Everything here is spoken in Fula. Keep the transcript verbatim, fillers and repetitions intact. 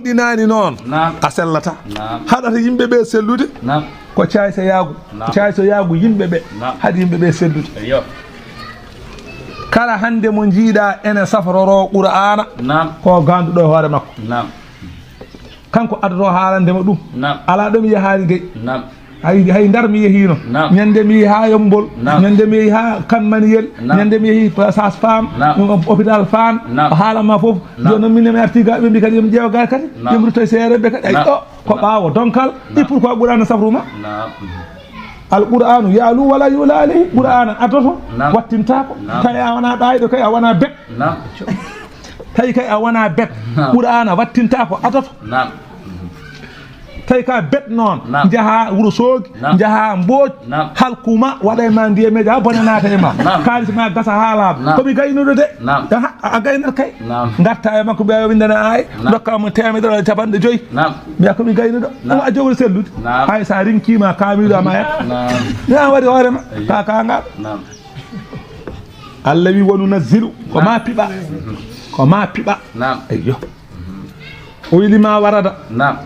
Ɗinaani noon, naam, a sellata. Naam. Haɗata yimɓe ɓe sellude. Naam. Ko caay so yaagu. Naam. Caay so yaagu yimɓe ɓe. Naam. Haɗi yimɓe ɓe sellude. Eyyo. Kala hannde mo njiiɗa ene safroro Qur'aana, naam, ko ganduɗo e hoore makko. Naam. Kanko addoto haalande ma ɗum. Naam. Alaa ɗo mi yahaani dey. Naam. Hay, hay Ndar mi yehiino. Naam. Ñande mi yehi haa Yommbol. Naam. Ñande mi yehi haa Kan Maniyel. Naam. Ñande mi yehi pa-, Sas Fam. Naam. Ɗum hôpital Fann. Naam. O haalan ma fof. Naam. Jooni noon min mi arti ga, ɓe mbi kadi yo mi ƴeewa ga kadi. Naam. Yo mi rutto e seereɓe kadi. Ay, naam, ɗo ko, naam, ɓaawo donkal. Naam. Et pourquoi Qur'aana safru ma? Naam. Al Qur'aanu ya'lu wala yu'la alayhi. Qur'aana addoto. Naam. Wattintaako. Naam. Tawi a wona ɗaayɗo kay, a wona bet. Naam. Tawi kay a wona bet. Naam. Qur'aana wattintaako, addoto. Naam. Tawi ka bet noon, naam, njaha Wuro Soogi, naam, njaha Mbooj, naam, halkuma, waɗa e ma ndiyameeji, haa bone naata e ma. Naam. Kaalis ma gasa haa laaɓa. Naam. Ko mi gaynuɗo de. Naam. Aha, a, a gaynat kay. Naam. Ngarta e makko, mbiya yo windane aay, naam, ndokka mo teemedere walla capanɗe joyi. Naam. Mbiya ko mi gaynuɗo. Naam. Ɗum a jogori sellude. Naam. Hay sa rinkima kaamiiɗo ama en. Naam. Mi an waɗi hoore ma. Ayyo. Ka, ka ngal. Naam. Allah wi, "Wa nunazzilu." Ko, naam, ma piɓa. Ko ma piɓa. Naam. Eyyo. O wili ma warada. Naam.